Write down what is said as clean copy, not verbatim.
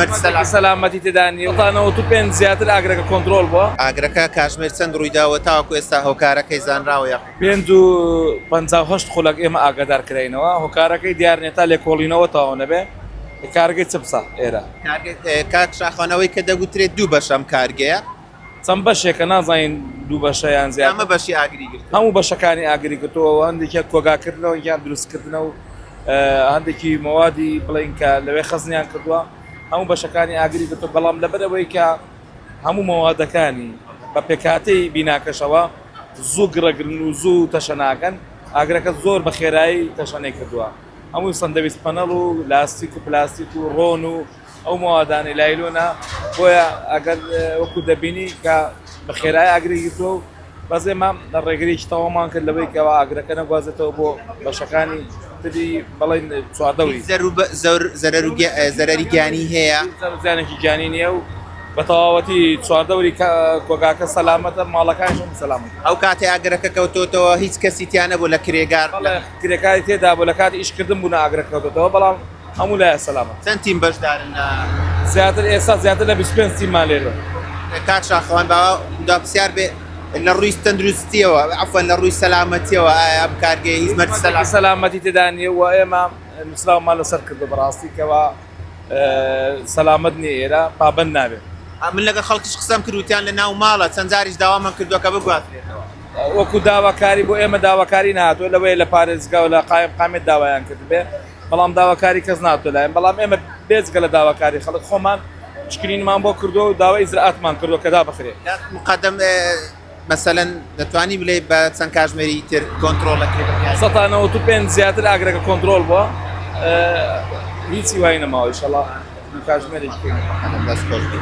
مەرج سەلامەتی. سەلامەتی تێدا نییە. 95 زیاتر ئاگرەکە کۆنترۆڵ بووە. ئاگرەکە کاژمێر چەند ڕوویداوە تاوەکو ئێستا هۆکارەکەی زانراوە یاخود؟ 5:58 خولەک ئێمە ئاگادار کراینەوە، هۆکارەکەی دیار نییە تا لێکۆڵینەوە تەواو نەبێ. کارگەی چپسە ئێرە. کاک شاخوان ئەوەی کە دەگوترێت دوو بەشە ئەم کارگەیە. چەند بەشێکە نازانین دوو بەشە یان زیاتر. کامە بەشی ئاگری گرتووە؟ هەموو بەشەکانی ئاگری گرتووە و هەندێکیان کۆگاکردنەوە یان دروستکردنە و هەندێکی مەوادی بڵێین کە لەوێ خەزنیان کردووە هەموو بەشەکانی ئاگری گرتووە بەڵام لەبەرئەوەی کە هەموو مەوادەکانی بە پێکهاتەی بیناکەشەوە زوو گڕەگرن و زوو تەشەناکەن ئاگرەکە زۆر بە خێرایی تەشەنەی کردووە. هەمووی سەندەویست پەنەڵ و لاستیک و پلاستیک و ڕۆن و ئەو مەوادانەی لایلۆنە بۆیە ئەگەر وەکو دەبینی کە بە خێرای ئاگری گرتووە و بەس ئێمە ڕێگریی تەواومان کرد لەوەی کەوا ئاگرەکە نەگوازێتەوە بۆ بەشەکانی تری بەڵێن چواردەوری. زەرەری گیانی هەیە؟ زیانێکی گیانی نییە و بە تەواوەتی چواردەوری کۆگاکە سەلامەتە ماڵەکانیش هەموو سەلامەتن. ئەو کاتەی ئاگرەکە کەوتۆتەوە هیچ کەسی تیا نەبوو لە کرێگار؟ بەڵێ کرێکاری تێدا بوو لە کاتی ئیشکردن بوون ئاگرەکە کەوتۆتەوە بەڵام هەموو لایە سەلامەت. چەند تیم بەشدارن لە. زیاتر ئێستا زیاتر لە 25 تیممان لێرە. کاک شاخەوان با دوا پرسیار بێ لە ڕووی تەندروستیەوە عەفوەن لە ڕووی سەلامەتیەوە ئایا ئەم کارگەیە هیچ مەرج سەلامەتی. سەلامەتی تێدا نییە و ئێمە نووسراومان لەسەر کردووە بەڕاستی کەوا سەلامەت نییە ئێرە پابەند نابێت. من لەگەڵ خەڵکیش قسەم کرد وتیان لە ناو ماڵە چەند جاریش داوامان کردووە کە بگوازرێتەوە. وەکو داواکاری بۆ ئێمە داواکاری نەهاتووە لەوەیە لە پارێزگا و لە قایمقامیەت داوایان کردبێ بەڵام داواکاری کەس ناتوە لایم بەڵام ئێمە بێجگە لە داواکاری خەڵک خۆمان پشکنینمان بۆ کردووە و داوای ئیجرائاتمان کردووە کە دابخرێ. مقدم مەسەلەن دەتوانی بلێ بە چەند کاژمێری تر کۆنترۆڵ دەکرێت بە 95 زیاتر ئاگرەکە کۆنترۆڵ بووە هیچی وای نەماوە ئیشەڵا دوو کاژمێرێکی پێ. دەست خۆش بێت.